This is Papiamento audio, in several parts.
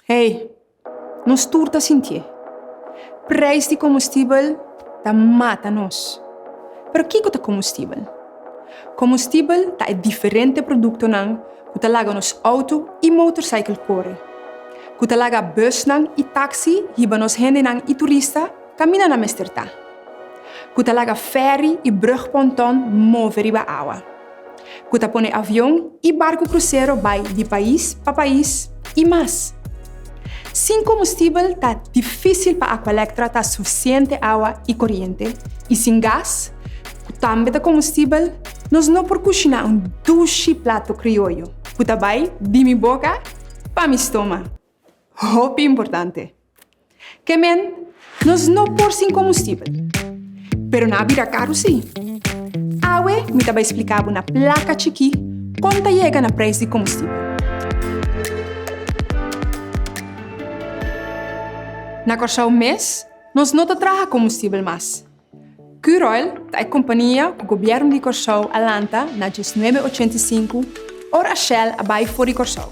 Hey, nos tur ta sintié. Prijs di komestibel ta mata nos. Pero kiko ta komestibel? Komestibel ta e diferente produktonan ku ta laga nos outo i motorcycle kore, ku ta laga busnan i taksi hiba nos hendenan i turista kaminda nan mester ta, ku ta laga fèri i brùgponton move riba awa. ku ta pone avion i barku krusero bai di pais pa pais i mas. Sin komustibel ta difísil pa Aqualectra ta sufisiente awa i koriente i sin gas, ku tambe ta komustibel, nos no por kushiná un dushi plato krioyo ku ta bai di mi boka pa mi stoma. Hopi importante. Ke men, nos no por sin komustibel. Pero nan a bira karu sí. Awe mi ta bai splika bo na plaka chikí kon ta yega na preis di komustibel. Na Kòrsou mes nos no ta traha komustibel mas. Curoil ta e kompania ku gobièrnu di Kòrsou a lanta na diesnuebe ochenta i sinku ora Shell a bai for di Kòrsou.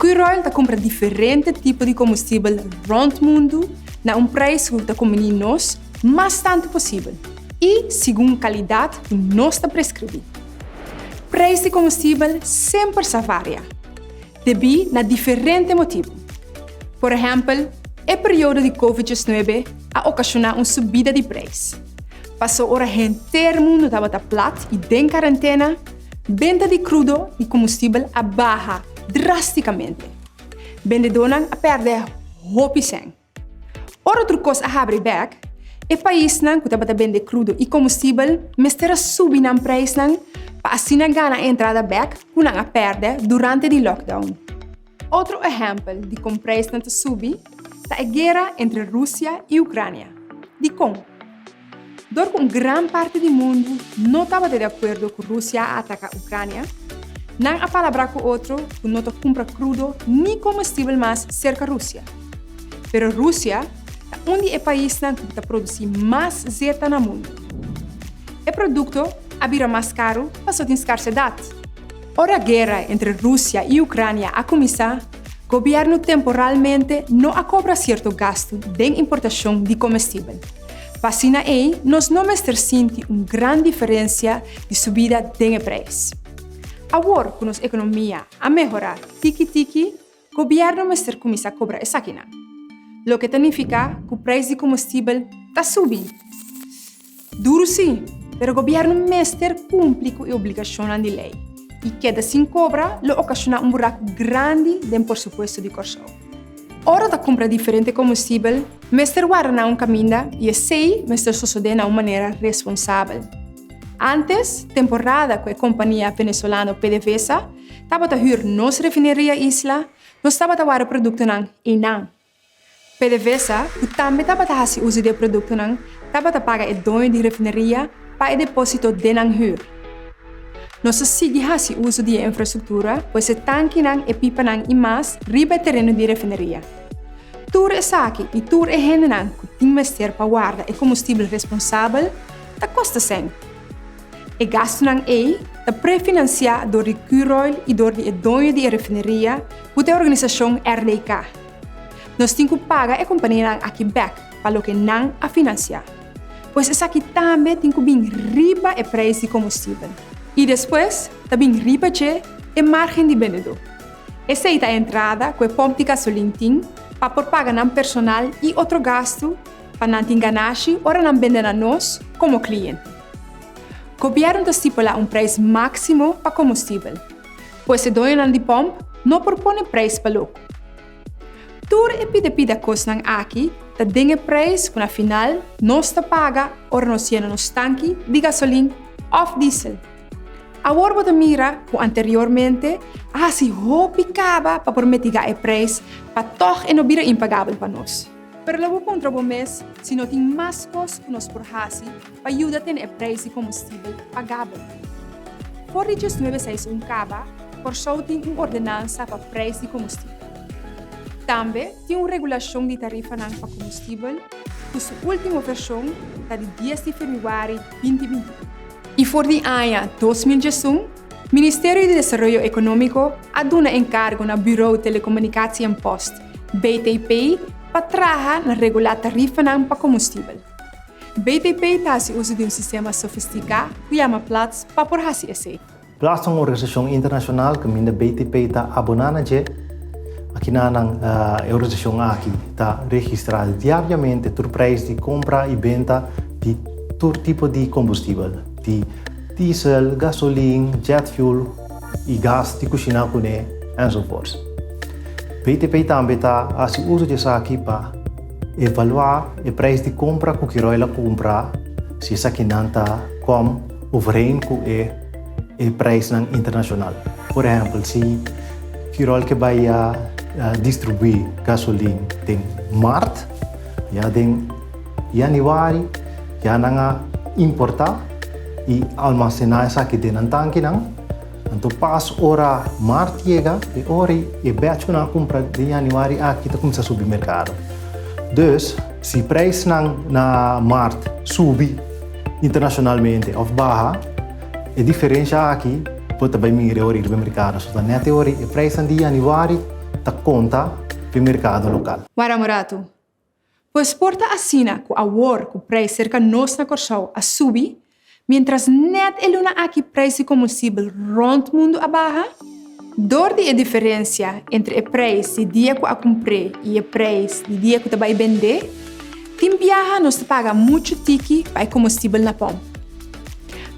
Curoil ta kumpra diferente tipo di komustibel rònt mundu na un preis ku ta kumbiní nos mas tantu posibel i segun kalidat ku nos ta preskribí. Preis di komustibel semper sa varia. Debí na diferente motibu. Por ehèmpel, e periodo di Covid diesnuebe a okashoná un subida di preis. Pasó ora henter mundu tabata plat i den karentena, benta di krudo i komustibel a baha drástikamente. Bendedónan a pèrdè hopi sèn. Ora tur kos a habri bèk, e paisnan ku tabata bende krudo i komustibel mester a subi nan preisnan pa asina gana e entrada bèk ku nan a pèrdè durante di lockdown. Otro ehèmpel di kon preisnan ta subi ta e guera entre Rusia i Ukrania. Dikon? Dor ku un gran parti di mundu no tabata di akuerdo ku Rusia a ataká Ukrania, nan a palabrá ku otro ku no ta kumpra krudo ni komestibel mas serka Rusia. Pero Rusia ta un di e paisnan ku ta produsí mas zeta na mundu. E produkto a bira mas karu pasobra tin skarsedat. Ora guera entre Rusia i Ukrania a kuminsá, gobièrnu temporalmente no a kobra sierto gastu den importashon di komestibel. Pa asina ei nos no mester sinti un gran diferensia di subida den e preis. Awor ku nos ekonomia a mehorá tiki tiki, gobièrnu mester kuminsá kobra esakinan, loke ta nifiká ku preis di komestibel ta subi. Duru sí, pero gobièrnu mester kumpli ku e obligashonnan di lei i keda sin kobra lo okashoná un buraku grandi den porsupuesto di Kòrsou. Ora ta kumpra diferente komestibel, mester warda na un kaminda i esei mester sosodé na un manera responsabel. Ántes, temporada ku e kompania venezolano PDVSA tabata hür nos refineria Isla, nos tabata warda produktonan einan. PDVSA, ku tambe tabata hasi uso di e produktonan, tabata paga e doño di refineria pa e depósito den nan hür. Nos ta sigui hasi uso di e infrastruktura, pues e tankinan, e pipanan i mas riba e tereno di refineria. Tur esaki i tur e hendenan ku tin mester pa warda e komustibel responsabel ta kosta sèn. E gastunan ei ta prefinansiá dor di Curoil i dor di e doño di e refineria ku ta e organisashon RDK. Nos tin ku paga e kompanianan aki bèk pa loke nan a finansiá. Pues esaki tambe tin ku bin riba e preis di komustibel i despues ta bin riba dje e márgen di bendedó. Esei ta e entrada ku e pòmp di gasolin tin pa por paga nan personal i otro gastu pa nan tin ganashi ora nan bende na nos komo kliente. Gobièrnu ta stipulá un preis máksimo pa komustibel, pues e doñonan di pòmp no por pone preis pa loko. Tur e pida pida kosnan aki ta den e preis ku na final nos ta paga ora nos yena nos tanki di gasolin òf diesel. Awor bo ta mira ku anteriormente a hasi hopi kaba pa por mitigá e preis pa tòg e no bira impagabel pa nos. Pero lo bo puntra bo mes si no tin mas kos ku nos por hasi pa yuda tene e preis di komestibel pagabel. For di diesnuebe seis un kaba, Kòrsou tin un ordenansa pa preis di komestibel. Tambe tin un regulashon di tarifanan pa komestibel ku su último vershon ta di dies di febrüari binti 21. I for di aña 2011. Ministerio di Desaroyo Ekonómiko a duna enkargo na Bureau Telecomunicatie en Post, BTP, pa traha na regulá tarifanan pa komustibel. BTP ta hasi uso di un sistema sofistiká ku yama Platz pa por hasi esei. Platz ta un organisashon internashonal kaminda BTP ta aboná na dje. Akinanan e organisashon aki ta registrá diariamente tur preis di kompra i benta di tur tipo di kombustibel, di diesel, gasolin, jet fuel i gas di kushiná kuné, enzovoorts. BTP tambe ta hasi uso di esaki pa evaluá e preis di kompra ku Kiroil a kumpra, si esakinan ta kom overeen ku e e preisnan internashonal. Por ehèmpel, si Kiroil ke bai a distribuí gasolin den mart, ya den yanüari ya nan a importá i almasená esaki den nan tankinan. Anto pas ora mart yega, e ora ei e batch ku nan a kumpra den yanüari aki ta kuminsá subi merkado. Dus, si preisnan na mart subi internashonalmente òf baha, e diferensha aki bo ta bai mira e ora ei riba e merkado. So ta nèt e ora ei e preisnan di yanüari ta konta pa e merkado lokal. Wara un ratu. Pues por ta asina ku awor ku preis serka nos na Kòrsou a subi, miéntras nèt e luna aki preis di kombustibel rònt mundu a baha? Dor di e diferensia entre e preis di dia ku a kumpr'é i e preis di dia ku ta bai bend'é, tin biaha nos ta paga muchu tiki pa e kombustibel na pòmp.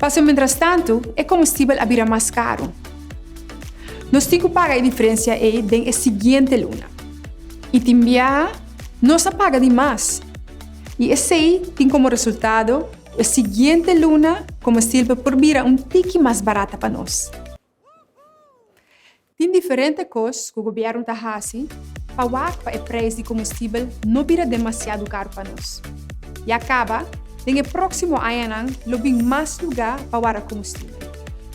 Pasobra mientrastantu e kombustibel a bira mas karu. Nos tin ku paga e diferensia ei den e siguiente luna. I tin biaha nos a paga di mas. I esei tin komo resultado ku e siguiente luna komestilpe por bira un tiki mas barata pa nos. Tin diferente kos ku gobièrnu ta hasi pa wak pa e preis di komestibel no bira demasiado karu pa nos. Ya kaba, den e próksimo añanan lo bin mas lugá pa warda komestibel,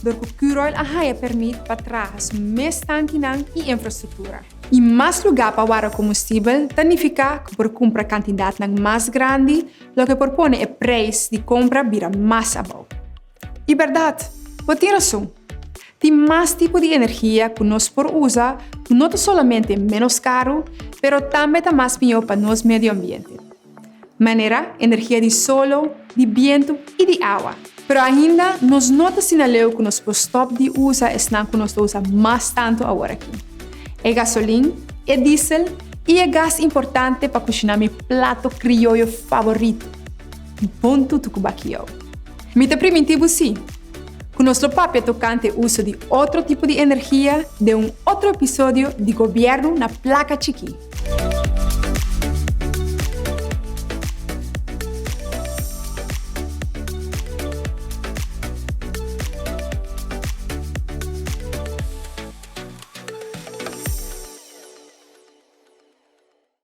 dor ku Curoil a haña pèrmit pa traha su mes tankinan i infrastruktura. I mas lugá pa warda komestibel ta nifiká ku por kumpra kantidatnan mas grandi, loke por pone e preis di kompra bira mas abou. I bèrdat, bo tin rason. Tin mas tipo di energia ku nos por usa ku no ta solamente ménos karu, pero tambe ta mas mihó pa nos medio ambiente. Manera energia di solo, di bientu i di awa. Pero ainda nos no ta asina leu ku nos por stòp di usa esnan ku nos ta usa mas tantu aworakí, e gasolin, e diesel i e gas importante pa kushiná mi plato krioyo favorito, bon tutu ku bakiou. Mi ta primintí bo sí, ku nos lo papia tokante uso di otro tipo di energia den un otro episodio di Gobièrnu na Plaka Chikí.